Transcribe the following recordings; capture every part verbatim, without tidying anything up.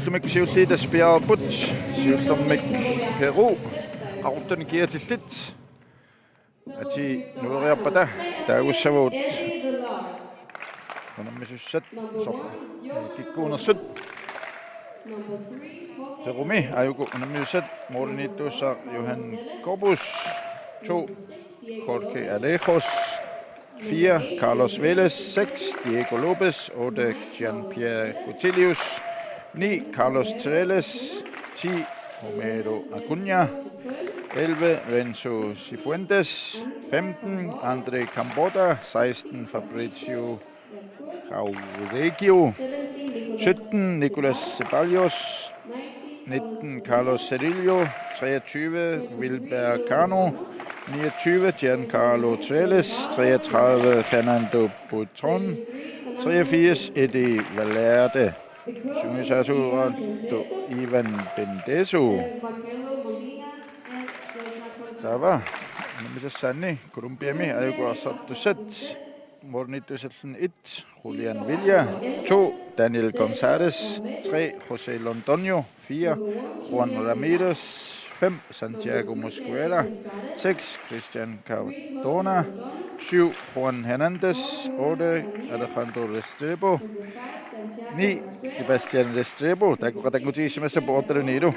Ullumikkut siulliit tassa piareerput, siullermik Peru, qaqortunik kiatillit. Atii nueriarpata taagussavagut unammisussat, soorlu kikkuunersut. Perumi aajuku unammisussat: Målimiittuussaaq Johan Kobus. To, Jorge Alejos. Fire, Carlos Vélez. Seks, Diego López. Otte, Jean-Pierre Gutelius. Ni, Carlos Telles. Ti, Homero Acuña. Elleve, Renzo Cifuentes. Femten, André Cambota. Seksten, Fabrizio Jauregui. Sytten, Nicolas Ceballos. Nitten, Carlos Cerillo. Treogtyve, Wilber Cano. Niogtyve, Giancarlo Telles. Treogtredive, Fernando Buitron. Treogfirs, Eddie Valverde. Sungiusaasuugaluartoq Ivan Bendeso. Taava unammisassaanni Colombiami aajuku arsartussat. Målimiittuussalluni et, Julian Villa. To, Daniel González. Tre, José Londoño. Fire, Juan Ramírez. Fem, Santiago Mosquera. Seks, Cristian Cardona. Syv, Juan Hernández. Otte, Alejandro Restrepo. Ni, Sebastián Restrepo. Taakku qatanngutigissimassapput ottetalunilu.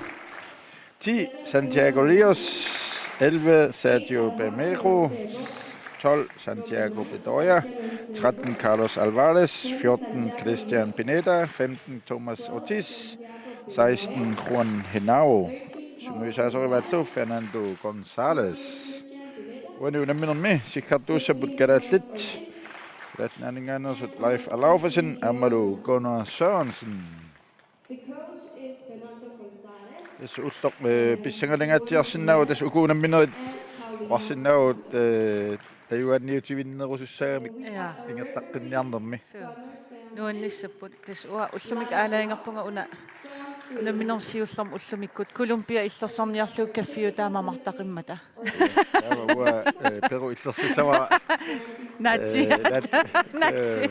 Ti, Santiago Ríos. Elleve, Sergio Bermejo. Tolv, Santiago Bedoya. Tretten, Carlos Álvarez. Fjorten, Cristian Pineda. Femten, Tomás Ortiz. Seksten, Juan Henao. Sungiusaasorivaallu Fernando González. Uani unamminermi siggartuussapput kalaallit. Kalaallit Nunaanninngaanneersut Leif Alaufasen aammalu Gunnar Sørensen. Tassa ulloq, eh, pissangalangaatsiarsinnaavoq, tassa uku unamminerit oqarsinnaavugut, eh, ajugaanniutivinnerusussaagamik. Ja. Ingerlaqqinniarnermi. Suu. Nuannissapput. Tassa uanga ullumikkut aalajangerpunga una unamminermi siullermi ullumikkut Colombia illersorniarlugu kaffiutaa mamartaqimmata. Taava uanga, eh, Peru illersussavara. Naatsi. Eh, naat-, naatsi. Eh,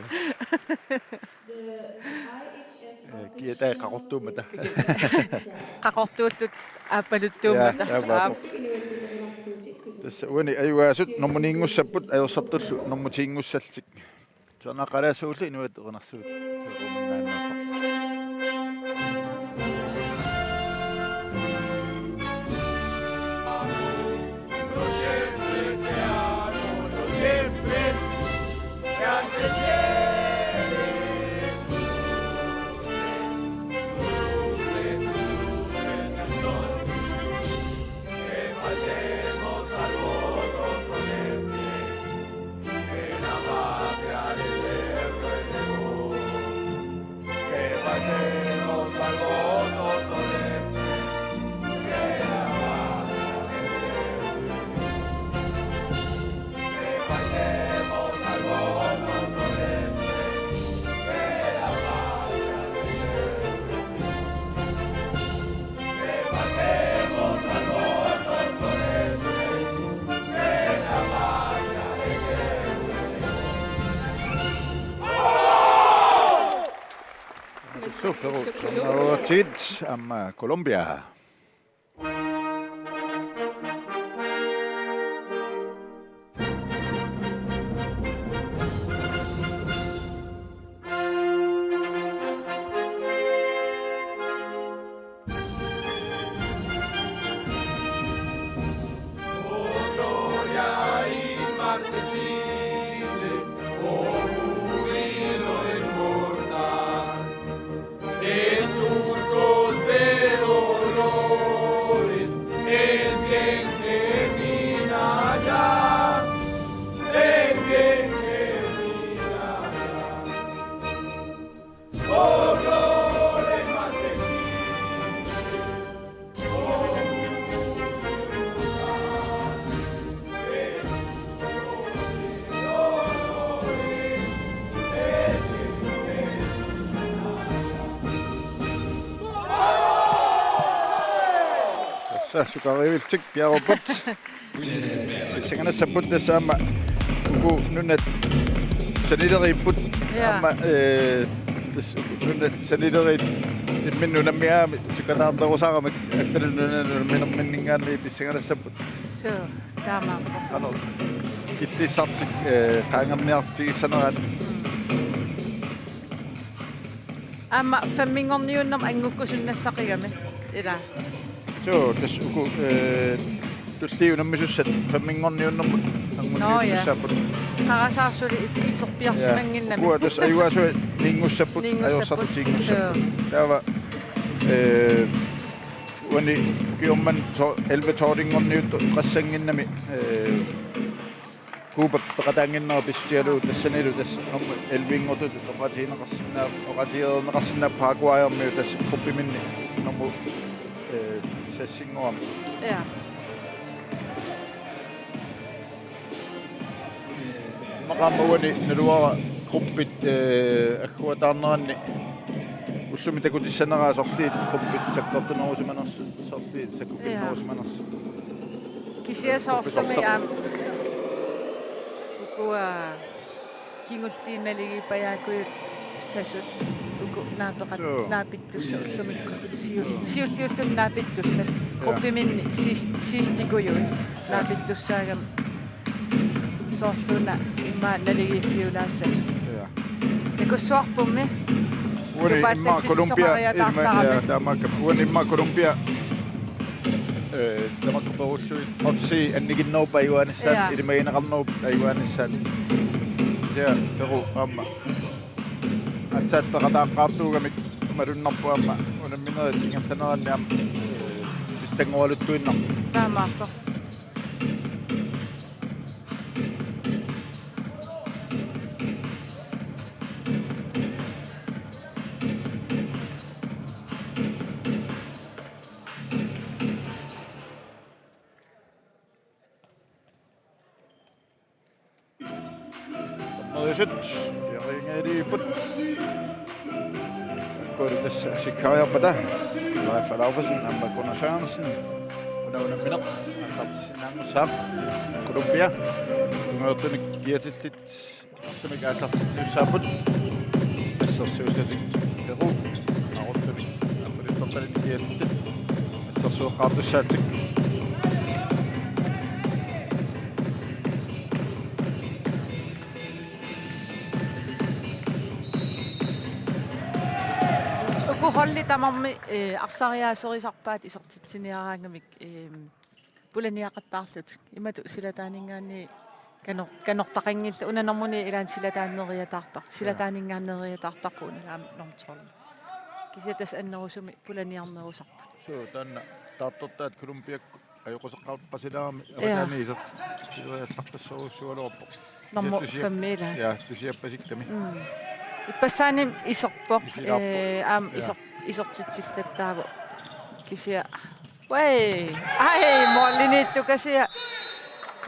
eh, kiatai qaqortuummata. Qaqortuulluta aappaluttuummata. Ja, ja, aap. Tassa uani ajugaasut normu niinngussapput, ajorsartullu normu tiinngussallutik. Soorunami qalaassagullu inuit erinarsuutit. Super, Colombia. Aamma Colombia. Tassa sukariuillutik piareerput. Pissanganassapput tassa aamma uku nunat sanileriipput. Ja. Aamma, eh, tassa uku nunat sanileriit Imminut unamminermi sukkataartorusaaramik, attalu nunanut unamminerminninngaanniit pissanganassapput. Suu, taamaappoq. Qanoq, killissartik, eh, qaangerniartigissaneraat. Aamma femminngorniunnermi anngukkusunnassaqigami. Ila. Suu, tassa uku, eh, tulliit unammisussat femminngorniunnermut. Nå, ja. Anguniuttussaapput. Qarasaarsuup it-, iterpiarsimannginnami. Ja. Ukua tassa ajugaasuat niinngussapput, niinngussapput, ajorsartut tiinngussapput. Suu. Taava, eh, uani ukioq manna to-, elleve tolvinngorniuttoqassannginnami, eh, Cup-ip peqataannginnera pissutigalugu tassanilu tassa nummer elleve-nngortutut oqaatigineqarsinnaa-, oqaatigineqarsinnaapput Paraguayermiut tassa gruppiminni nummer, eh, seksinngorami. Ja. Immaqa aamma uani naluara gruppit, eh, agguataarneranni ullumi takutissanera sorliit gruppit sakkortunerusimanersut, sorliit sakkukilnerusimanersut. Kisianni soorlumi aamma ukua kingulliit naligiippajaakujussasut uku naapeqat-, suu, naapittussat ullumikkut. Siul-, siulliulluni naapittussat. Ja. Gruppiminni sidst-, sidstikujui. Ja. Naapittussaagamik. Soorlu una immaqa naligiiffiulaassasut. Ja. Takussuarpummi. Uani immaqa Colombia, tupaallatsitsisumariataartarami. Imma-, ja, taamaakkami. Uani immaqa Colombia, eh, tamakku perullugit oddsi annikinnerupput ajugaanissaanik, ja, ilimagineqarnerupput ajugaanissaanik. Ja, Peru aamma. Aatsaat peqataaqqaartuugamik malunnarpoq aamma unamminerit ingerlaneranni aamma, eh, pitsanngoraluartuinnarpoq. Taamaappoq. Dommeriusut piareerput. Kuri tassa sikkariarpata. Leif Adolfsen, aamma Gunnar Sørensen. Una unammineq aallartissinnaanngussaaq. Colombia. Tungaanut kiatitit arsamik aallartitsisussaapput. Assersuussatik Peru. Aruttuni. Aamma Lisbonpalinni kiatitit. Assersueqqaartussaapput. Uku holdit tamarmik, eh, arsariaaserisarpaat isertitsiniaraangamik, eh, pulaniaqattaarlutik. Imatut silataaninngaanniit kanor-, kanortaqanngillat, unanermuni ilaanni silataaneriataartar-, ja, silataaninngaaneriataartarput una aamma nummer tolv. Kisianni tassa annerusumik pulaniarnerusarput. Suu, taanna taartortaat Colombiakkut ajoquseqqaarpasilaarami, ja, avataani isertitseriallarpassorujussuugaluarpoq. Nummer, kisianni tusia-, fem, ila. Ja, tusiappasikkami. Mm. Ippassaani iserpoq, isilaarpoq, eh, aamma, ja, iser-, isertitsillattaavoq. Kisianni. Ui. Ai, mooliniittukasiaq.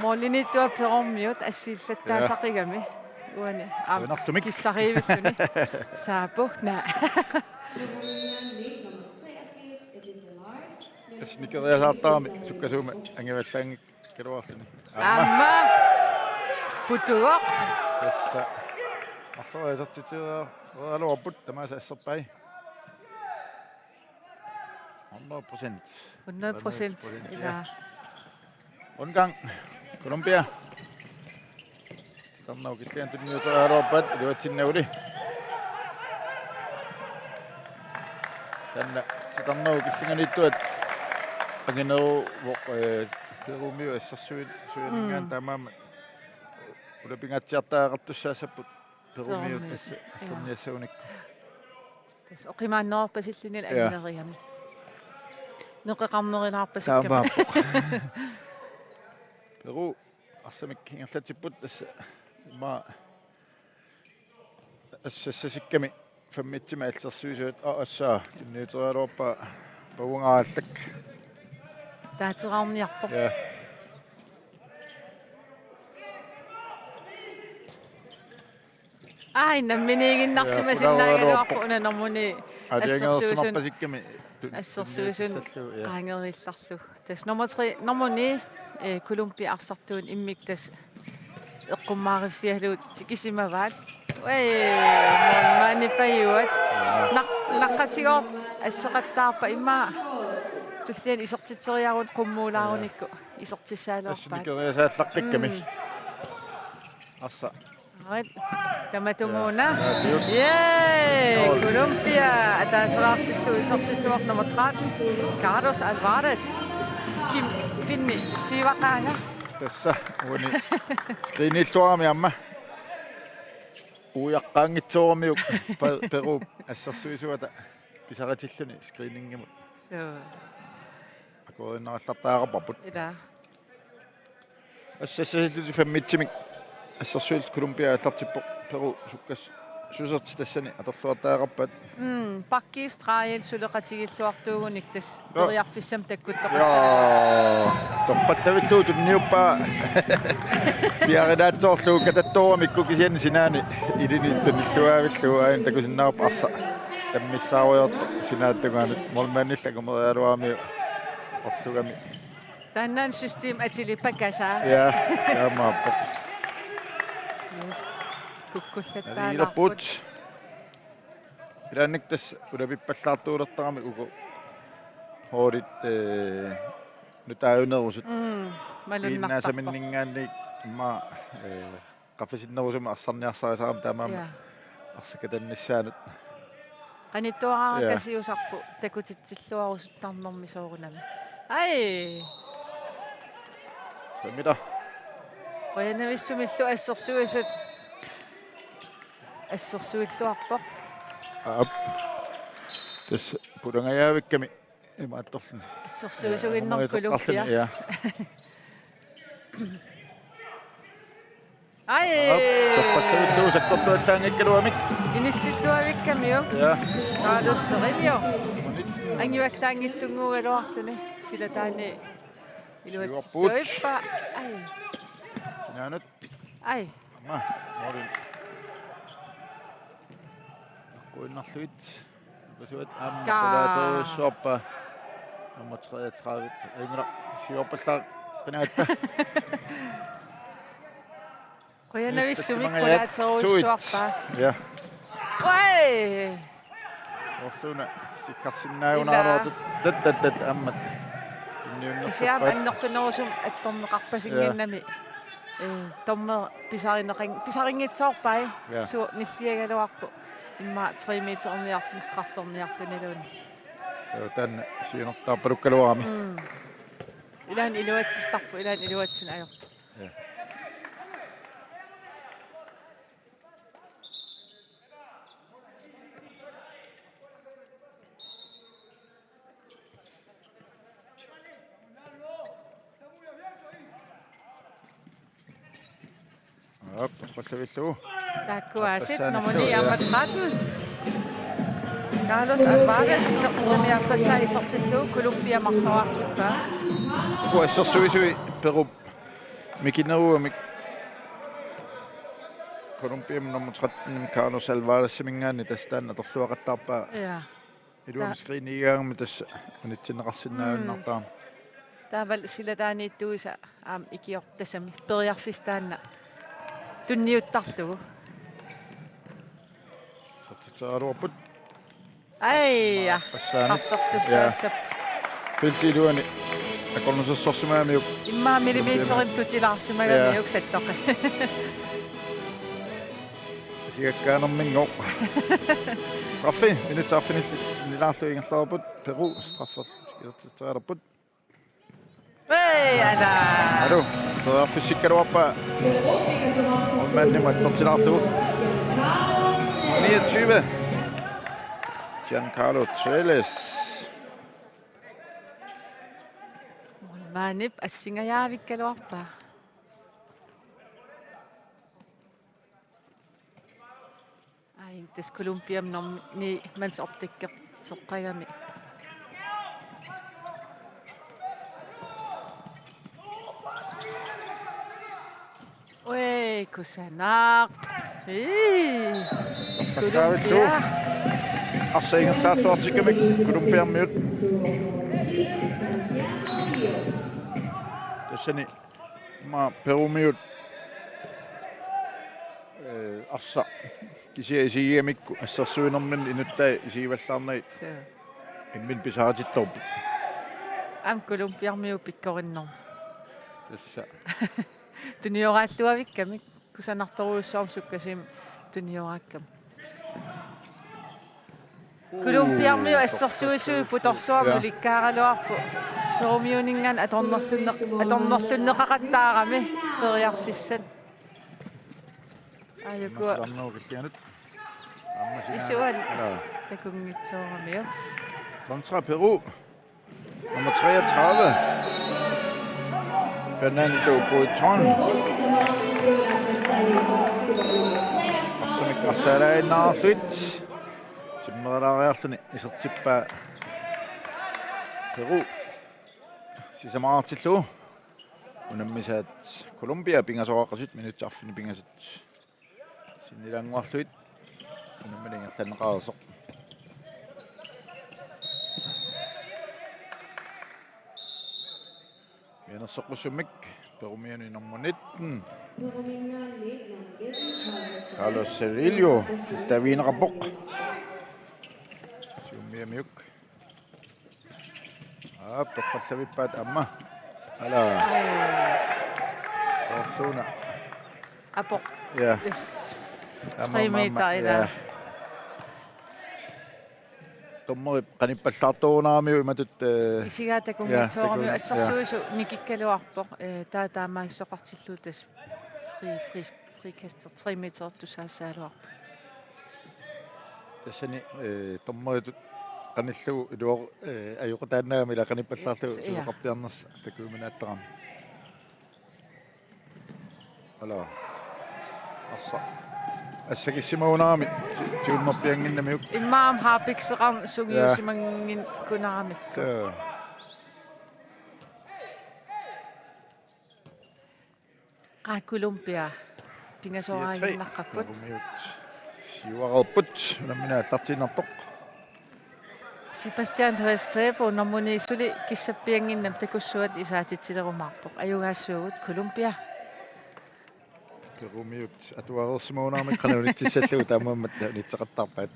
Mooliniittua Perummiut assiillattaasaqigami. Ja. Uani. Aamma. Tuinartumik. Kissariivilluni. Saapu. Naa. Tassa nikeriasaartarami sukkasuumik angivallaanngikkaluarluni. Aamma. Aamma. Putugoq. Tassa. Marloriaasertitseriaraluarput tamaasa asserpai. Hundrede procent. Hundrede procent. Hundrede procent, ja. Ila. Ungarn, Colombia. Titarnerup killingani tunniuteriaraluarpaat iluatsinnaguli. Taanna titarnerup killinganiittuat angineruvoq, eh, Perumiut assersuin-, suininngaanniit, mm, taamaammat ulapingaatsiartariaqartussaassappat Perumiut, Perumiut, ass-, ja, asserniassagunikkut. Tassa oqimaannerpasilluni, ja, anginerigami. Neqeqarnerulaarpasikkami. Taamaappoq. Peru arsamik ingerlatsipput tassa immaqa assassassikkami femmitsimik assersuisuat, a-, assaa tunniuteriaraluarpaa Pavunga Aallak. Taaterarniarpoq. Ja. Ai, namminiiginnarsimasinnaagaluarpoq, ja, unarugaluarpoq. Unanermuni assersuisun-, aalajangersimarpasikkami tu-, assersuisun tunniutissallugu, ja, qaangerillarlugu. Tassa nummer tre, nummer ni, eh, Colombia arsartuunik immikkut tassa eqqummaariffigalugu tikisimavaat. Ui, maani pajuat. Ja. Naq-, naqqatigoor- asseqattaarpat immaqa tulliani isertitseriaruni qummuulaarunikku isertissagaluarpaat. Assumikeriasaallaqqikkamik. Mm. Arsaq. Aarit. Tamatumuuna. Ja, ja, tiut. Yay! Mål. Colombia ataasilaartillugu isertitsivoq nummer tretten, Carlos Alvarez. Kim Finni siuaqaanga. Tassa uani screenilluarami aamma. Ujaqqaanngitsooramiuk Pe-, Peru assersuisuata pisaritilluni screeningimut. Suu. Akuerinnarallartariaqarparput. Ila. Assersuillutik femmitsimik. Assersuillutik Colombia aallartippoq Peru sukkassusertik tassani atorluartariaqarpaat. Mm, bakkestregi suleqatigilluartuugunik tassa. Joo. Periarfissamik takkuttoqassaaq. Joo. Torrallavillugu tunniuppaa. Piarilaatsoorlugu katattooramikkut kisianni sinaani ilini tunilluaavillugu aajuna takusinnaavarput arsaq. Tammissaarujoortoq sinaata tungaanut. Målmandillu akumeriaraluaramiuk orlugami. Taanna system atili pakkasaa. Ja, taamaappoq. Yes. Kukkullattaalaarput. Ilaannik tassa ulapippallaartuulertarami uku holdit, eh, nutaajunerusut. Mm, malunnartarpoq. Piinnaasaminngaanniit immaqa, eh, qaffasinnerusumik arsarniarsarisarami taamaammat. Ja. Arsakatannissaanik. Qanittuaraq. Ja. Kasiusarput takutitsilluarusuttarnermi soorunami. Ai. Samila. Qujanavissumillu assersuisut. Assersuilluarpoq. Aap. Tassa pulangajaavikkami imaattorluni. Assersuisuginnarput. Eh, Colombia. Ja. Ai. Aap, torrallugu sakkortuallaanngikkaluamik. Inissilluavikkamiuk. Ja. Carlos Cerrillo. Angivallaanngitsunnguugaluarluni. Silataani iluatsittuippa. Ai. Sinaanut. Ai. Aamma, målin. Kuinnarluit. Pasuat aamma. Kaa. Qulaaterujussuarpaa. Nummer treogtredive. Ajunngilaq, siorpallaaq qinagatta. Qujanavissumik. Qulaaterujussuarpaa. Ja. Oi! Orluna sikkarsinnaagunaraluartoq. Ila. Tat, tat, tat, aamma. Kisianni annertunerusumik attorneqarpasinnginnami. Ja. Eh, dommer pisarineqan-, pisarinngitsoorpai. Ja. Suu nilliagaluarpoq. Immaqa tre meterniarluni strafferniarluniluunniit. Ja, taanna siunertaarpalukkaluarami. Mm. Ilaanni iluatsittarpoq, ilaanni iluatsinneq ajorpoq. Ja. Aap, torrallavillugu. Taakku aasiit, nummer ni aamma tretten. Carlos Alvarez isertitseriarpassaa isertillugu Colombia marloraartippaa. Uku assersuisui Perup mikinerugamik Colombiamut nummer tretten Carlos Alvareziminngaanniit tassa taanna atorluaqattaarpaa. Ja. Iluamik ta- screenigaangami tassa unitsinneqarsinnaajunnaartarami. Mm. Taavalu silataaniittuisa aamma ikiortassami periarfissaq taanna tunniuttarlugu. Isertitseriaraluarput. Ai, ja. Passaani. Straffertussaassap. Ja. Feltip iluani akornusersorsimagamiuk. Immaqa millimeterimik tutilaarsimagamiuk. Ja. Sattoqi. Sigakkaanerminngooq. Straffi, minutsit arfinillit sinnilaarlugit ingerlareerput, Peru straffi isertitseriarput. Ei, ala. Alu, periarfissikkaluarpaa. Målmandimut attortilaarlugu. Niogtyve. Giancarlo Trelles. Målmandip assingajaavikkaluarpaa. Ai, tassa Colombiamut nummer ni mandsopdækkerteqqagami. Ui, kusanaq. Ii. Colombia. Arsaq ingerlaartuartikkamik Colombiamiut. Tassani aamma Perumiut, eh, arsaq kisiat isigigamikku assersuinerminni inuttai isigivallaarnagit. Suu. Imminut pisaarutillugu. Aamma Colombiarmiut pikkorinnermut. Tassa. Tunioraalluavikkamik kusanartorujussuarmik sukkasuumik tunioraakkami. Colombiarmiut assersuisui putorsuarmi ulikkaaraluarpoq. Perumiuninngaanniit atornerlunneq-, atornerlunneqaqattaarami periarfissat. Aajukua. Aamma silarnooq killianut. Aamma silarnooq. Isuan. Alaa. Takunngitsooramiuk. Kontra Peru. Nummer treogtredive. Fernando Buitron. Arsamik arsaalaannarluit. Timmeralaariarluni isertippaa Peru. Sisamaqartillugu. Unammisaat Colombia pingasoqaqasut minutsit arfineq-pingasut. Sinnilaannguarluit. Unammineq ingerlanneqareersoq. Mianersoqqussummik Perumiuni nummer nitten. Carlos Cerrillo, taviineqarpoq. Siummiamiuk. Aa, perfallavippaat aamma. Alaa. Soorluuna. Apoq. Ja. Tassa aamma, tre aamma, meter, ilaa. Ja. Dommerip qanippallaartorunaramiuk imatut, eh, isigaa takunngitsooramiuk, ja, takunngi-, ja. Assersuisut nikikkaluarpoq, eh, taava taamaassoqartillugu tassa fri-, fri-, frikaster tre meter tusaasaaluarpoq. Tassani, eh, dommeritut qanillugu iluar-, eh, ajoqutaannaagami ila qanippallaarlugu, ja, suleqarpiarnersoq takujuminaattarami. Alaa. Arsa. Assakissimagunarami ti-, tigunnerpiannginnamiuk. Immaqa aamma harpikseqarneq sungiusimannginnakunaramikku. Ja. Soo. Qaa Colombia. Pingasooraaginnarparput. Perumiut siuareerput. Unammineq aallartiinnartoq. Sebastian Restrepo nummer ni suli kissappiannginnami takussuat isaatitsilerumaarpoq. Ajugaassuugut Colombia. Perumiut atuareersimagunarami qanoq unitsissallugu taamaammat unitseqattaarpaat.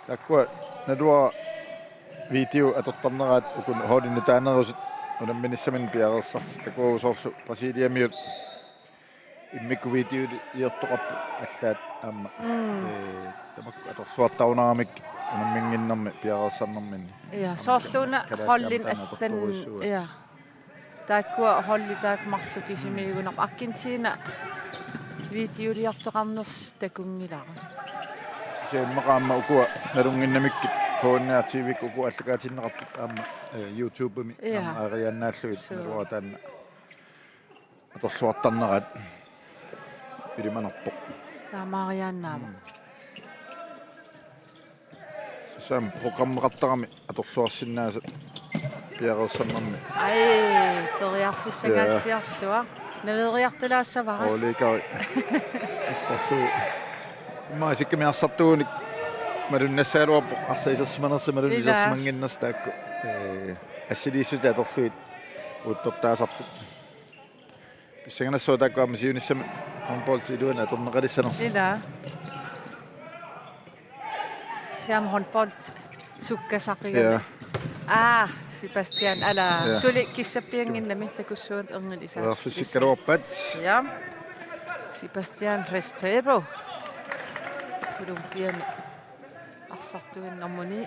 Taakkua naluara video atortarneraat uku holdit nutaanerusut unamminissaminnik piareersartut, takuuk soorlu Brasiliamiut immikkut videoliortoqarput allaat aamma. Mm. Ee, tamakku atorluartarunaramikkit unamminnginnermi piareersarnerminni. Ja, soorluuna Kalaallit holdit aamma taanna allan, atortorujussuuaat. Ja. Taakkua holdit taakku marluk kisimiigunarpoq. Argentina videoliortoqarnersoq takunngilara. Kisianni immaqa aamma ukua nalunnginnamikkit K N R T V-kkut ukua aallakaatinneqartut aamma, eh, YouTube-imi, ja, aamma aariaannaallugit. Suu. Naluara taanna atorluartarneraat ilimanarpoq. Taamaariaannaavoq. Mm. Tassami programmeqartarami atorluarsinnaasat piareersarnermi. Aj, periarfissangaatsiarsuaq. Ja. Naleriartulaassavara. Olikari. Attorlugu. Immaqa sikkami arsartuunik malunnassagaluarpoq, arsaq isersimanersoq malunnik, ilaa, isersimannginnersoq taakku. Ee, assiliissutit atorlugit uuttortaasartut. Pissanganassaaq taakku aamma siunissami håndbold iluani atorneqalissanersut. Ilaa. Siam håndbold sukkasaqigami. Ja. Aa, Sebastian, alaa. Ja. Suli kissappiannginnami takussuat erniit isaat. Verfissikkaluarpat. Ja. Sebastian Restrepo. Colombiami arsartuunik nummer ni.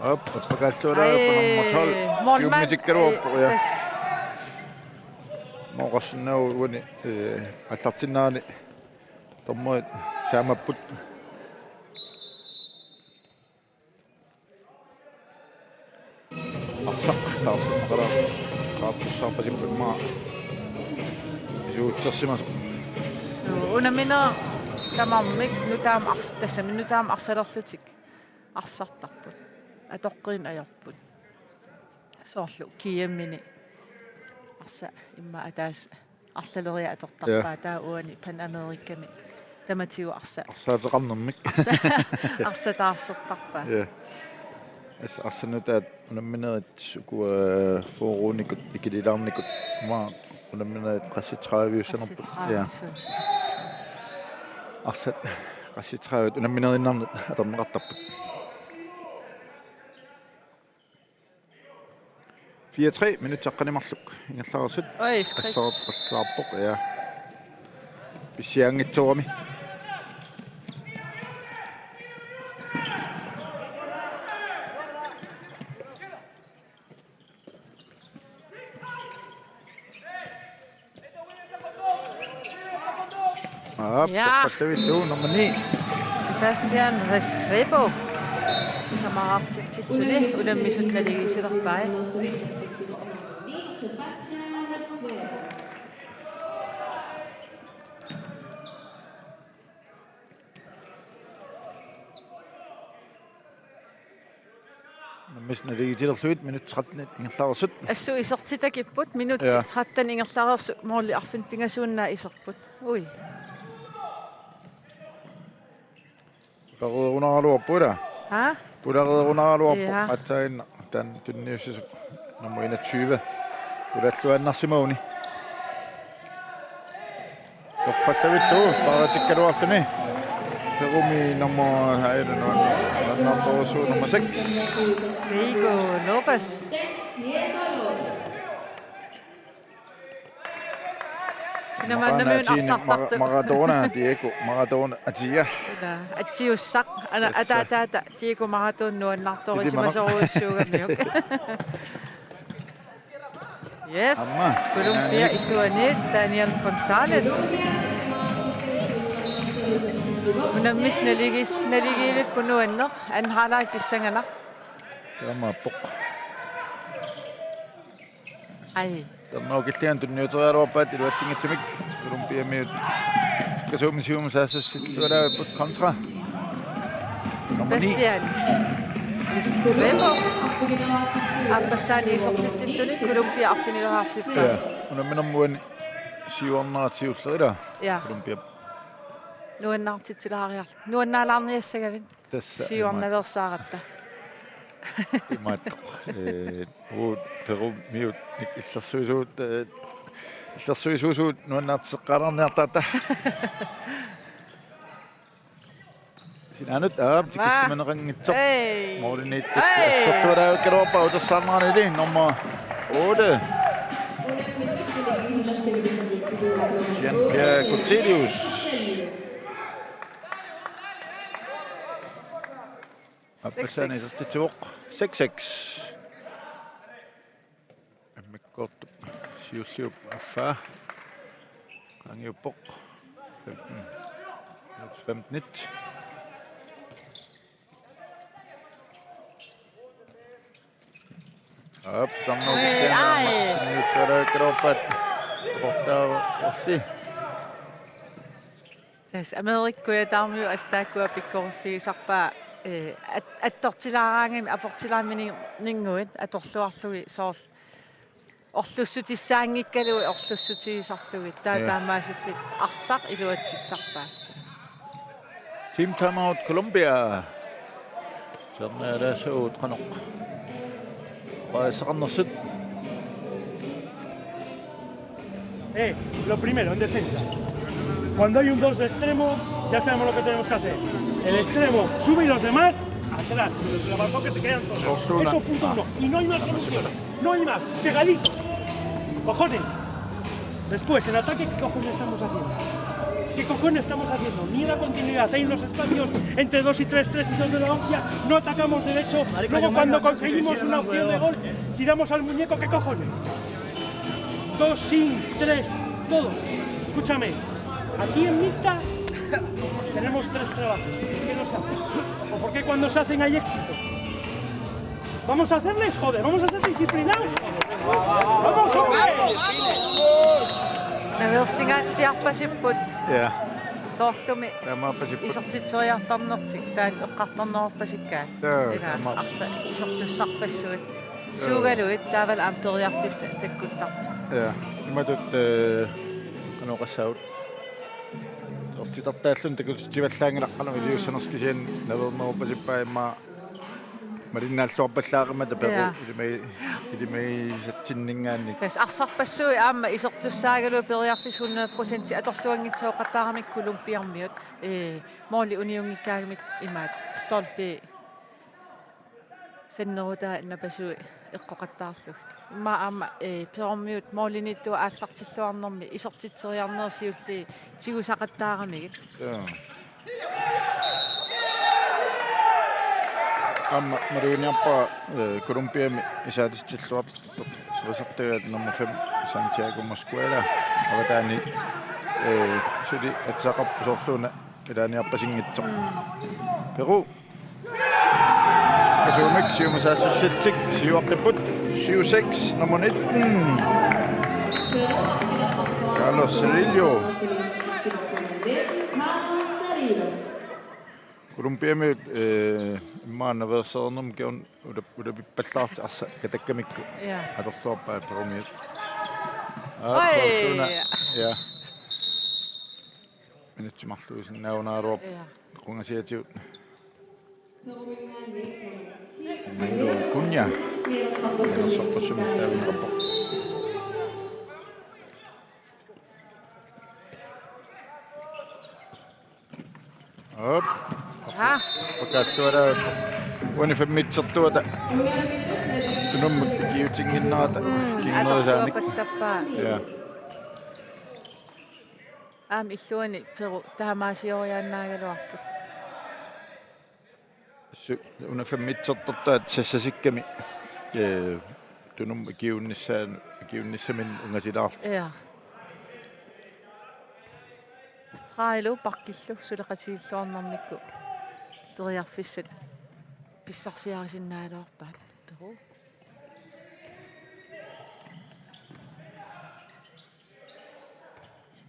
Op, appakaalluarpoq. Aj, nummer tolv. Målmand. Tiummitikkaluarpoq, ja. Tassa. Mooqarsinnaavoq uani, eh, aallartinnerani. Dommerit saamapput. Arsaq taarserneqalaarpoq. Qaartussaarpasipput immaqa isuutsersimasoq. Suu, unammineq tamarmik nutaamik ars-, tassami nutaamik arsalerlutik arsartarput. Atoqqiineq ajorput. Soorlu K M-ini arsaq immaqa ataaseq arlaleriarluni atortarpaa. Ja. Taava uani Pan Amerikami tamatigut arsaq. Arsaateqarnermik. Arsaq, arsaq taarsertarpaa. Ja. As-, arsaq nutaat unamminerit ukua fyrrenikut ikililaarnikut, aamma unamminerit qassit tredive-ussanerput. Qassit tredive. Ja. Arsaq Qassit tredive unammineriinnarnut atorneqartarput. Fire tre minutsit aqqaneq-marluk ingerlareersut. Oj, skridt. Asserup allaarpoq, ja. Pissiaanngitsoorami. Aap, ja. Toqqallavillu nummer ni. Sebastian Restrepo. Sisamaraartitsilluni unammisut naligiissilerpai. Unammisut naligiissilerlugit minut tretten ingerlareersut. Assut isertitakipput minut, ja, tretten ingerlareersut, måli arfineq-pingasuunnaat iserput. Ui. Pulareerunaraluarpoq, ilaa? Ha? Pulareerunaraluarpoq. Ja. Aatsaannguaq taanna tunniussisoq nummer enogtyve. Pulalluaannarsimaguni. Toqqallavillu, paaritikkaluarluni. Perumi nummer, ej, det er nummer, nummer syv, nummer seks. Diego Lopez. Kina maannamiuna arsartartoq. Mara-, Maradona, Diego Maradona Atia. Ilaa, atsiussaq, ana, tassa, ataataata Diego Maradona nuannaartorisimasorujussuugamiuk. Yes. Aamma. Colombia isuani Daniel González. Unammisut naligi-, naligiivipput nuanneq, anharai pissanganaq. Taamaappoq. Ai. Taanna killinganni tunniuteriaraluarpaat iluatsinngitsumik. Colombiamiut. Kasuumi siumut saassussittualaavipput kontra. Nummer ni. Sebastian Restrepo. Aappassaani isertitsilluni Colombia arfinileqaartippaa. Ja, unamminermi uani siuarnera siulleq, ilaa? Ja. Colombia. Nuannaartitsilaariarlugu. Nuannaalaarniassagavit. Tassa siuarnaveersaaratta. Imaattoq. Eh, uut Perumiut nik illersuisuut, eh, illersuisuusuut nuannaarteqqaalaarniartaratta. Sinaanut, aap, tikissimaneqanngitsoq. Ei. Målimiittut. Ei. Assersualaavikkaluarpaa utersaarneranili nummer otte. Jean-Pierre Cotillius. Aappassaani isertitsivoq. Seks seks. Immikkoortup siulliup affaa qaangiuppoq. Femten. Femten. Aap, titarnerup, ai, kisianni, ai, aamma tunniussialaavikkaluarpaat. Portaava orti. Tassa Amerikkujaataarmiu assut taakkua pikkoriffigisarpaat, eh, at-, attortilaaraangamik aportilaarminnguit atorluarlugit soorlu orlussutissaanngikkaluit orlussutigisarlugit. Taava, ja, taamaasillutik arsaq iluatsittarpaat. Team timeout Colombia. Sernialaassuugut qanoq oqaaseqarnersut. Eh, lo primero, en defensa. Cuando hay un dos de extremo, ya sabemos lo que tenemos que hacer. El extremo sube y los demás atrás. Pero el balcón que te quedan todos. Eso es punto uno. Y no hay más solución. No hay más. Pegadito. Cojones. Después, en ataque, ¿qué cojones estamos haciendo? ¿Qué cojones estamos haciendo? Ni la continuidad. Hay unos espacios entre dos y tres, tres y dos de la hostia. No atacamos derecho. Luego, cuando conseguimos una opción de gol, tiramos al muñeco. ¿Qué cojones? Dos sin, tres, todo. Escúchame, aquí en mixta tenemos tres trabajos. ¿Por qué no se hacen? ¿O por qué cuando se hacen hay éxito? Vamos a hacerles, joder, vamos a ser disciplinados, joder. Vamos, hombre. Naveersinngaatsiarpasipput. Ja. Soorlumi. Taamaapasipput. Isertitseriartarnertik taanna eqqartorneqarpasikkaat. Jaa, ilaa, taamaappoq. Arsaq isertussarpassuit. Jaa. Suugaluit taavalu aamma periarfissat takkuttartut. Ja. Imatut, eh, qanoq oqassaagut. Ortitartaalluni takutitsivallaanngilaq qanoq iliussanersoq, kisianni naveerneruppasippaa immaqa Malinnaalluarpallaaqimmat Peru. Ja. Ilimai-, ilimagisatsinninngaanniit. Tassa arsarpassuit aamma isertussaagaluit periarfissat hundrede procent atorluanngitsooqattaaramik Colombiamiut. Ee, måli uniunngikkaangamik imaat stolpi sannerutaa napasui eqqoqattaarlugit. Immaqa aamma, ee, Perumiut måliniittoq aallartilluarnermi isertitseriarnerit siulliit tigusaqattaaramigit. Joo. Aamma maluginiarpara, ee, Colombiami isaatitsilluartoq, reservatigaat nummer fem, Santiago Mosquera. Avataani, ee, suli atisaqarpoq soorluuna ilaaniarpasinngitsoq. Mm. Peru. Kasuumik siumut saassussitsillutik, siuaqqipput, syv seks, nummer nitten. Carlos Cerillo. Colombiamiut, ee, immaqa naveersereernermut kingorna ulap-, ulapippallaartut arsaq katakkamikku. Ja. Atorluarpaat Perumiut. Aa, oj. Soorluuna. Ja. Minutsit marluusinnaagunaraluarput. Ja. Qungasiatigut. Milo Cunha. Meersarpassuarnik taavinneqarpoq. Op. Aa. Pakaalluarpoq. Uani femmitsertuata. Tunummut ikiuutinnginnerata. Mm, kingunerisaanik. Atorluarpallaarpaa. Ja. Aamma illuanni Peru taamaasioriaannaagaluarput. Su-, una femmitsertortaat sassasikkami, ee, tunummut ikiuunnissaa-, ikiuunnissaminnik ungasilaarlutik. Ja. Stregillu bakkillu suleqatigilluarnermikkut periarfissat pissarsiarisinnaagaluarpaat. Peru.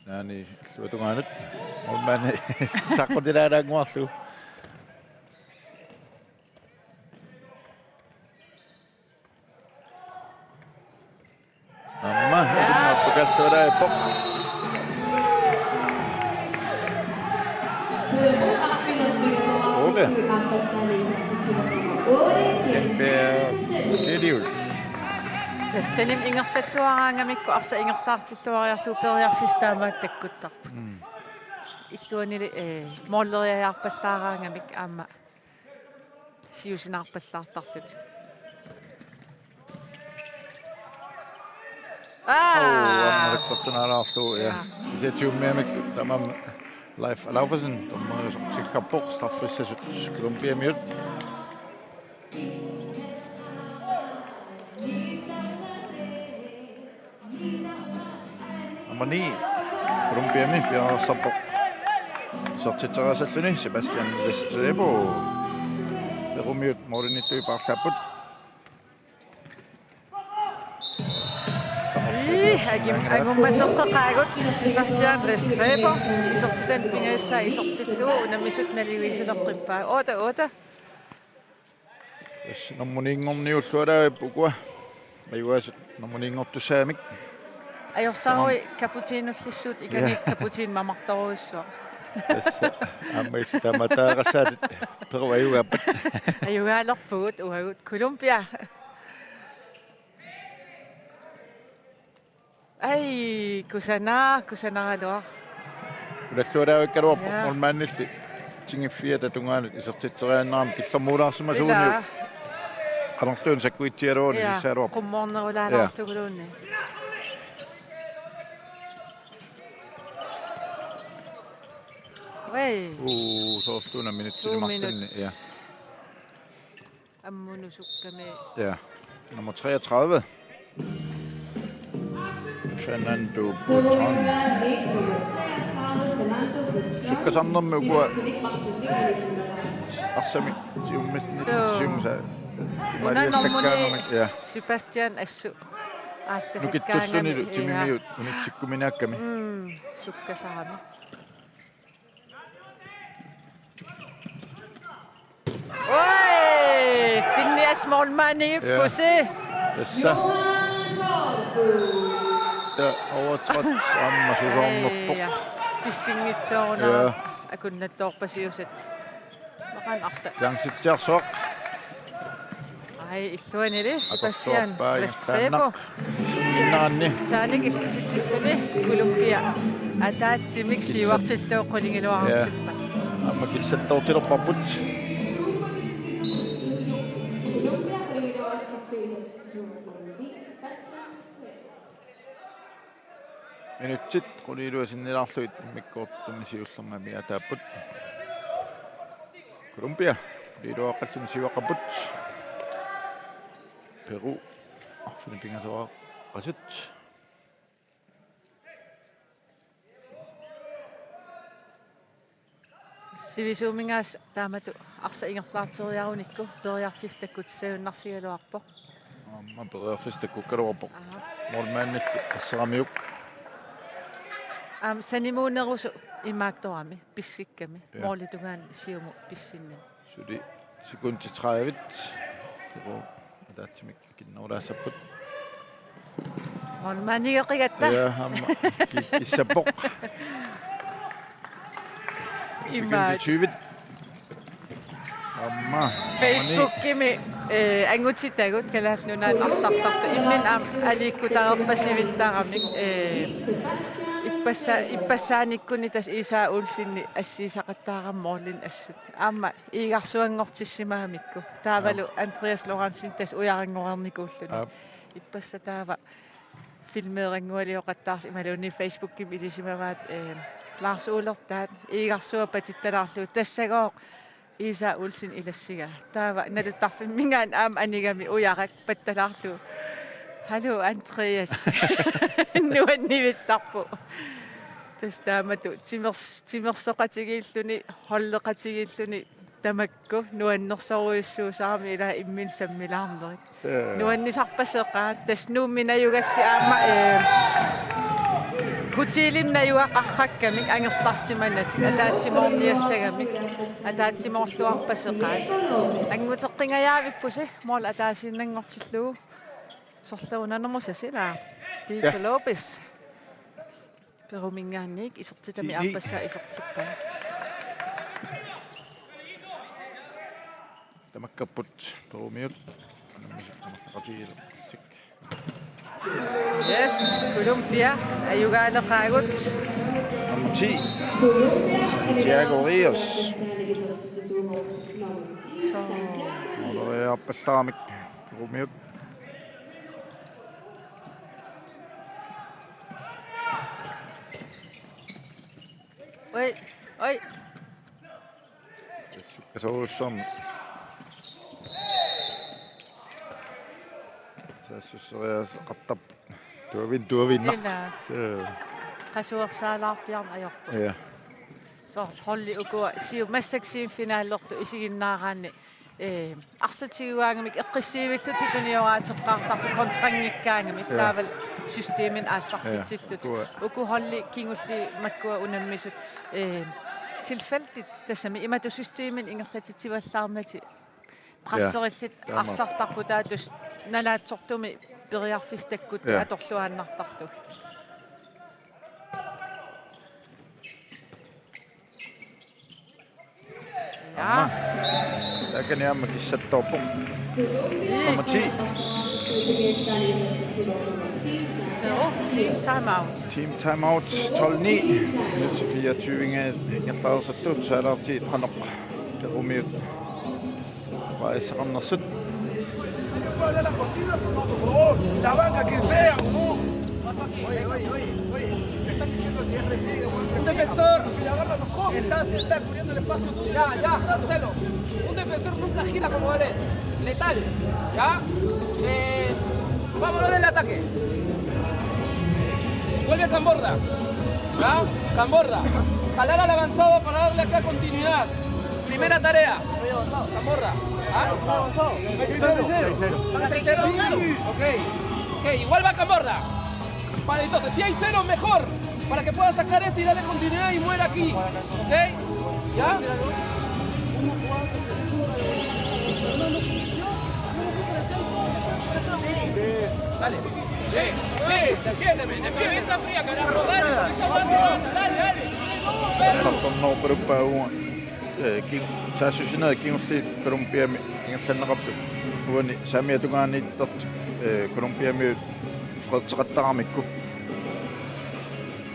Naani illuatungaanut. Målmandi saqqutilaalaannguarlugu. Aamma, ja. Aamma pakaalluarpoq. Ole. Kæmpe Kiliul. Tassanik ingerlalluaraangamikku arsaq ingerlaartilluariarlugu periarfissat taamaattakkuttaarput. Mm. Illuanili, ee, måleriajaarpallaaraangamik aamma siusinaarpallaartarlutik. Aa! Uu, aamma rikkortunaalaarlugu, ja. Ja. Kisianni tiummiamik tamanna Leif Alaufesen, dommerissarsikkappoq, straffissasut Colombiamiut. Nummer ni, Colombiami piareersarpoq. Isertitseriassalluni Sebastian Restrepo. Perumiut målimiittut paarlaapput. Ii, akim-, angummateqqeqaagut Sebastian Restrepo. Isertitani pingajussaa isertillugu unammisut nalivigisalerpaa. Otte otte. Tassa nummer ni-nngorniulluarput ukua. Ajugaasut nummer ni-nngortussaamik. Ajorsarui kaputiinullissuut ikani. Ja. Kaputiinit mamartorujussuaq. Tassa aamma illit taamaattoqassaatit Peru ajugaappat. Ajugaalerpugut uagut Colombia. Ai, kusanaq, kusanaraluaq. Ulalluaraavikkaluarpoq. Ja. Målmandilli tingiffiata tungaanut isertitseriaannarami killormulaarsimasuuvoq. Ilaa. Qanorluunniit sakkuitsialuaruni. Ja, sissaaluarpoq. Qummoornerulaalaartuguluunniit. Ja. Ui. Uu, soorluuna minutsini marlunni. To minut. Ja. Ammunusukkami. Ja. Nummer treogtredive. Fernando Butrón. Sukkasarnermi ukua arsamik siumminnit. Suu. Siumsa. Una nummernit. Ja. Sebastian assut. Aallasakkaangami. Nukittullunilu, ja, timimiut unitsikkuminaakkami. Mm, sukkasarami. Oj, Finnias målmandiuppusi. Ja. Tassa. Tassa overtrådt aamma susoornerpoq. Ai, ja. Pissinngitsooruna. Ja. Akunnattoorpasiusat. Maqan arsaq. Chancitsiarsuaq. Ai, illuanili Sebastian Atortuarpaa Restrepo. Ingerlaannaq. Saanik isertitsilluni Colombia ataatsimik siuartillugu qulingiluarutippa. Ja. Aamma kissattoortilerparput. Minutsit quliiluat sinnilaarlugit immikkoortumi siullermi amigaataapput. Colombia quliiluaqqalluni siuaqqapput. Peru arfineq-pingasoqasut. Sivisuuminngaanniit taamatut arsaq ingerlaarteriarunikku periarfissat takkutissagunarsigaluarpoq. Aamma periarfissat takkukkaluarpoq. Aha. Målmandilli asseramiuk. Aamma sanimuunerusoq imaattorami pissikkami. Ja. Målip tungaanut siumut pissinnani. Suli sekundit tredive. Peru ataatsimik akinnerulaassapput. Målmandigeqigatta. Ja, aamma ki-, kissappoq. Ima. Sekundit tyve. Aamma. Facebookimi, eh, angutitagut Kalaallit Nunaanni arsartartut imminnut aamma aliikkutareerpasivittaramik, eh, ippassa-, ippassaanikkuni tassa Iisaa Olsenip assigisaqattaarami målinik assut. Aamma iigarsuanngortissimagamikku. Taavalu Aap. Andreas Lorentzen tassa ujaranngornikuulluni. Aap. Ippassaq taava filmeeranngualioqattaarsi imaluunniit Facebookimi ilisimavaat, eh, Lars Ulertaat iigarsuaq patittalaarlugu tassagooq Iisaa Olsen ilassigaa. Taava naluttarfimminngaanniit aamma anigami ujarak pattalaarlugu. Hallo Andreas. Nuannivittarpoq. Tassa taamatut timers-, timersoqatigiilluni, holdeqatigiilluni tamakku nuannersorujussuusarami ilaa imminut sammilaarnerit. Suu. Nuannisarpaseqaat, tassa Nuummi najugallit aamma, eh, hotelimi najugaqarrakkamik angerlarsimanatik ataatsimoorniassagamik ataatsimoorluarpaseqaat. Anguteqqingajaavippusi mål ataasiinnanngortillugu. Sorleq una nummer seks ilaa. Pico Ja. Lopez. Peruminngaanniit isertitami Ti-, ni. Aappassaa isertippaa. Tamakkerput perumiut. Yes, Colombia ajugaaleqaagut. Nummer ti. Santiago Ríos. Suu. Måleriarpallaramik perumiut. Oi, oi. Sukkasuussaam. Saassusseriaaseqartarpoq. Tuavin-, tuaviinnaq. Ilaa. Suu. Qasuersaalaarpiarneq ajorpoq. Ja. Soorlu holdi ukua siu-, massakkut semifinaalertut isiginnaaraanni, eh, arsaq tigugaangamik eqqissivillutik tunioraateqqaartarput kontranngikkaangamik Ja. Taavalu systemimik aallartitsillutik. Ja. Ukua. Uku holdi kingulliit makkua unammisut, eh, tilfældigt tassami imatut systemimik ingerlatitsivallaarnatik Ja. Presserillutik Taama. Arsartarput taava tassa nalaatsortumik periarfissat takkut Ja. Atorluaannartarlugit. Ja. Aamma. Taakani aamma kissattoorpoq. Nummer ti. Joo, team timeout. Team timeout, tolv ni. Minutsit fireogtyve ingerlareersut, saalaarti qanoq perumiut. Paasisaqarnersut. La banca, quien sea, ¿no? Un defensor está, está cubriendo el espacio tuyo. Ya, ya, Marcelo. Un defensor nunca gira como él. Letal. ¿Ya? Eh, vámonos del ataque. Vuelve Camborra. ¿Ya? Camborra. Jalar al avanzado para darle acá continuidad. Primera tarea. Camborra. ¿Ah? ¿Seis cero? Ok. Ok, igual va Camborra. Vale, entonces, si hay cero, mejor. Para que pueda sacar este y darle continuidad y muera aquí. ¿Ok? ¿Ya? Dale. Sí, sí, defiéndeme, defiende. Cabeza fría, carajo. Dale, cabeza fría, dale, dale. Atortorneruppaluppaat uunga. Eh, ki-, saassussinerit kingulliit Colombiami ingerlanneqarput. Uani saamiata tungaaniittartut, eh, Colombiamiut freerteqattaramikku.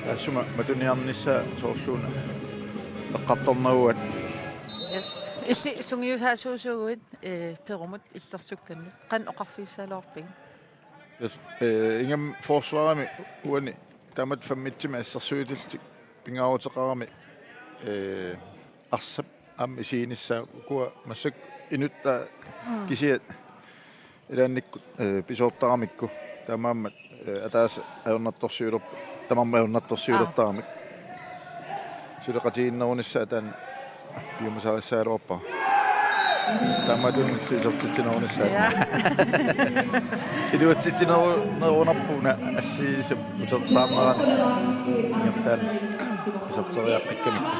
Taassuma matuniarnissaa soorluuna eqqartorneruat. Yes. Issi sungiusaasuusuuguit, eh, Perumut illersukkannut. Qanoq oqarfigissaagaluarpigit? Yes, eh, ingammik forsvarimi uani taamatut femogtyve assersuitillutik pingaaruteqarami, eh, arsap aamma isiginissaa ukua massakkut inuttaa. Mm. Kisiat ilaannikkut, eh, pisoortaramikku taamaammat, eh, ataaseq ajornartorsiulerpoq, tamarmik ajornartorsiulertaramik. Aa. Suleqatigiinnerunissaa taanna piumasarissagaluarpara. Taamaattumillu isertitsinerunissaa. Ja. Iluatsitsineru-, nerunarput una assigiinngitsut utersaarnerani ingerlaannaq iserteriaqqikkamikku.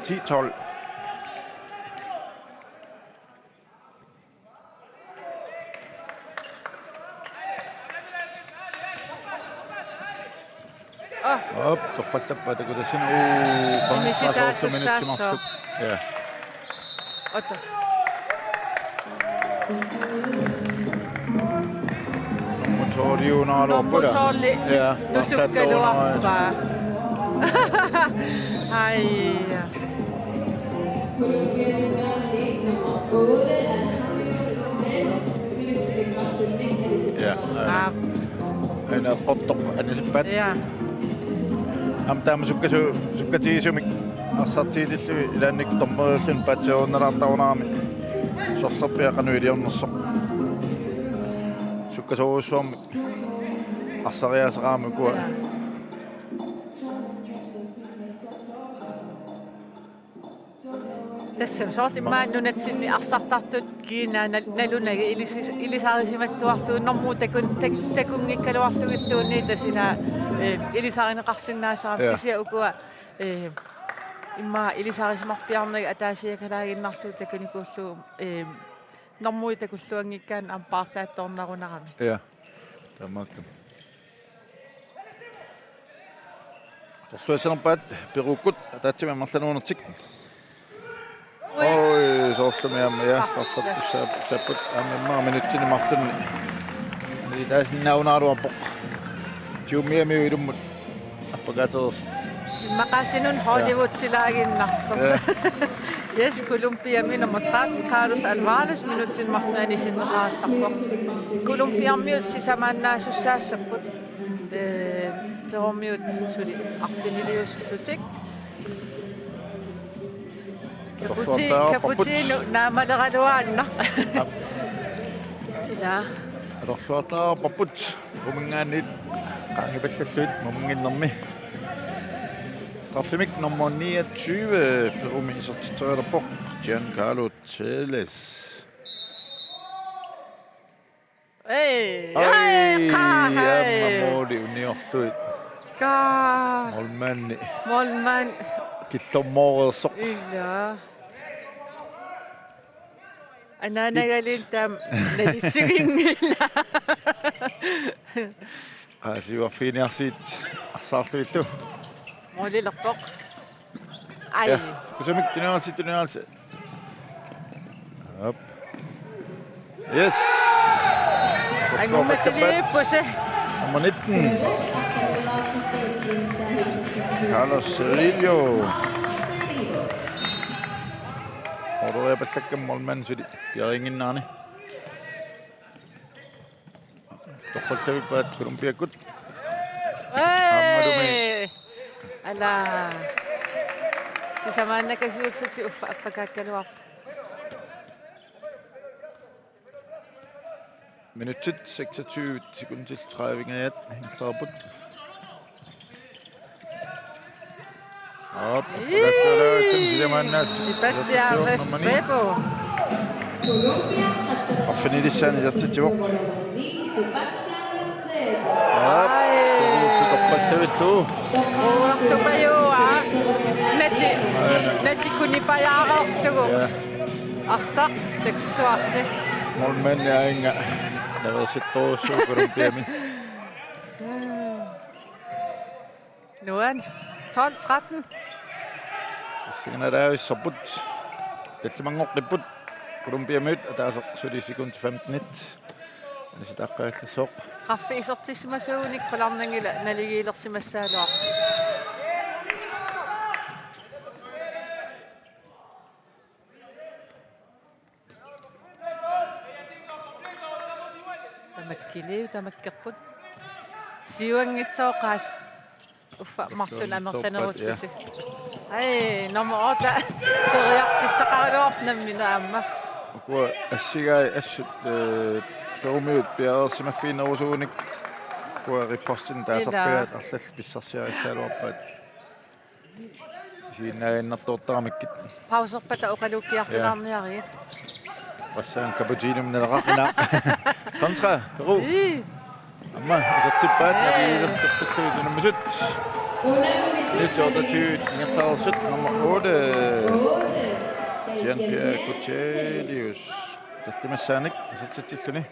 Ti tolv. Op, torrallappaat takutassin. Uu, qanitsaasooq minutsi marluk. Ja. Otte. Nummer tolv-iunaaluarput. Nummer tolv-i. Ja, tusukkaluarpaa. Ai. Ja. Aap. Aana eqqortoq anisippaat. Ja. Aamma taama sukkasu-, sukkatigisumik arsartigitillugit ilaannikkut dommeriulluni paatsoorunalaartarunarami sorlerpiaq qanoq iliornersoq. Sukkasoorujussuarmik arsariaaseqarami ukua. Ja. Tassa soorlu immaqa nunatsinni arsartartut kiinaa nal-, nalunagit ilis-, ilisarisimalluarlugu normu takun-, tak-, takunngikkaluarlugilluunniit tassa ila, eh, ilisarineqarsinnaasarami. Ja. Kisianni ukua, eh, immaqa ilisarisimarpiarnagit ataasiakalaaginnarlugu takunikuullugu, eh, normui takulluanngikkaanni aamma paarlaattoornarunarami. Ja. Taamaakkamik. Torluassanerpaat Perukkut ataatsimik amerlanerunertik. Ui. Oi, soorlumi aamma, ja, straffe. Straffe, straffe, aamma immaqa minutsini marlunni. Nitaasinnaanngikkaluarpoq. Tyumiami ilummut appakaatereersoq. Immaqaasinnut Hollywoodilaaginnartoq. Ja. Yes, Colombiami nummer tretten, Carlos Alvarez, minutsini marlunni anisinneqartarpoq. Colombiamiut sisamaannaasussaassappat. Eh, Perumiut suli arfiniliusullutik. Kaputi-, Atorluartaarparput. Kaputiinut naamaleraluaannaq. Aap. Ila. Atorluartaarparput. Uminngaanniit qaangipallallugit mumminnginnermi. Straffemik nummer niogtyve, Perumi isertitserialerpoq, Giancarlo Teles. Ei, ai, ai, qaa, aamma ai. Mooli uniorlugit. Qaa. Målmandi. Målmand. Killormooreersoq. Ila. Anaanagaliin taama nalitiginngilaa. Qaasiuarfiginiarsigit arsaarlugillu. Moolilerpoq. Ai. Ja, kusumik tunniarsi, tunniarsi. Op. Yes. Angummatiliippusi. Nummer nitten. Carlos Cerillo. Orderiapallakkam målmand suli piariinnginnerani. Torrallavippaat Colombiakkut. Aammalumi. Ei! Ala. Sisamaannakasiullutik uffa appakaakkaluarput. Minutsit seksogtyve sekundit tredive-nngajat ingerlapput. Op, ii, sisamaannaat. Sebastian Restrepo. Arfinilissaani isertitsivoq. Op, ai. Torrallavittu. Skruertupajuaa. Nati-, ai, na-, natikkunipajaareerlugu. Ja. Arsaq takussuarsi. Målmandi aannga naversittorujussuuvoq Colombiami. Nuan, tolv tretten. Signalaavissorput tallimanngoqqipput Colombiamiut ataaseq suli sekundit femtenit. Anisitaaqqajallassaaq. Straffi isertissimasuunik qularnanngilaq naligiilersimassagaluarpoq. Tamakkiliu tamakkerput. Siuanngitsoqaas. Uffa marlun amerlanerullusi. Ai, nummer otte. Periarfissaqaraluarpoq nammineq aamma. Ukua assigai assut, eh, perumiut piareersimaffiginerusuunik. Ukua ripostin taasarpiaat arlallit pissarsiarissagaluarpaat. Isiginnaaginnartuuttaramikkit. Pauserpata oqaluukkiartunaarniarigit. Qassaan cappuccino naleqarnera. Kontra, Peru. Ii. Aamma, isertippaat, naviilersorpullu tunummisut. Nyt otteogtyve, ingerlareersut, nummer otte. Jean-Pierre Cochelius. Tallimassaanik, isertitsilluni.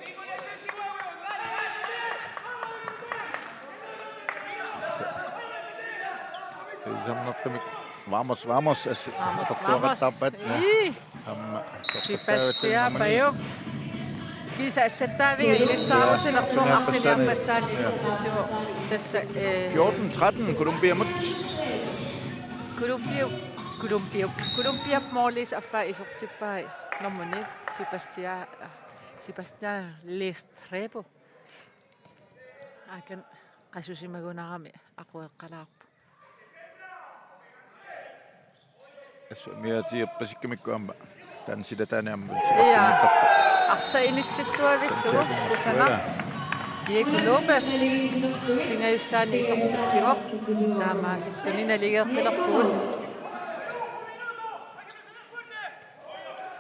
Isamnartumik. Vamos, vamos. As-, Vamos, atortuaqattaarpaat. Vamos. Ii. Aamma. Sipastia pajuk. Kiisa allattaaviga ilissaarutilerlugu arfiniarpassaani isertitsivoq. Tassa, eh, fjorten tretten Colombiamut. Colombiu, Colombiu, Colombiap målis affaa isertippai. Nummer ni, Sebastian, Sebastian Restrepo. Akan qasusimagunarami aqueqqalaarpoq. Assut amigaatigerpasikkamikku aamma. Taanna silataani aamma. Ia. Arsaq inissilluavillugu. Kusanaq. Diego Lopez. Pingajussaani isertitsivoq. Taamaasilluni naligeeqqilerpugut.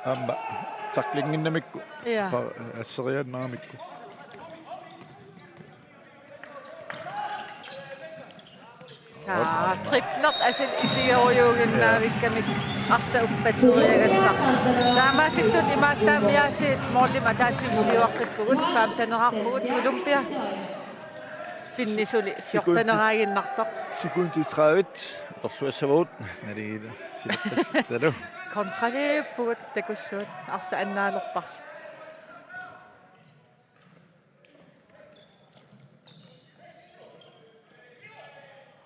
Aamma. Tacklinginnamikku. Ia. Pa-, asseriaannaramikku. Taa, triplet asit isigerujuuginnaavikkamik arsaq uppateriagassartik. Taamaasillutik imaallaat Miaasiit målimik ataatsivik siuaqqippugut, femtenerarpugut, Colombia. Finni suli fjorteneraaginnartoq. Sekundit tredive. Atorluassavagut. Naligiila. Silappallu. Kontraliuppugut takussuat arsaq annaalerparsi.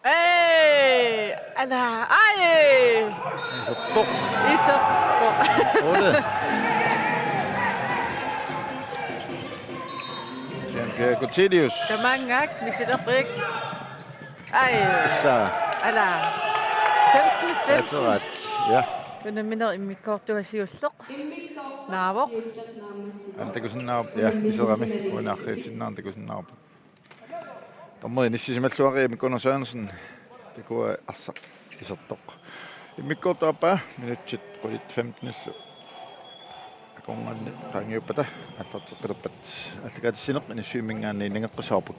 Ee, ala, ai! Iserpoq. Iserpoq. Ole. Jean-Pierre Cotillius. Tamaanngaaq, misileqqiik. Ai. Issa. Ala. Femten femten. Ateraat. Ja. Unammineq immikkoortuasiulleq. Naavoq. Aamma takusinnaavarput, ja, iserami. Uani arriitsinnaanermut takusinnaavarput. Dommeri inissisimalluarami Gunnar Sørensen. Takuai arsaq isertoq. Immikkoortup aappaa minutsit qulit femtenillu akornanni qaangiuppata aallarteqqilerpat aallakaatitsineq Inissuimminngaanniit nangeqqissavarput.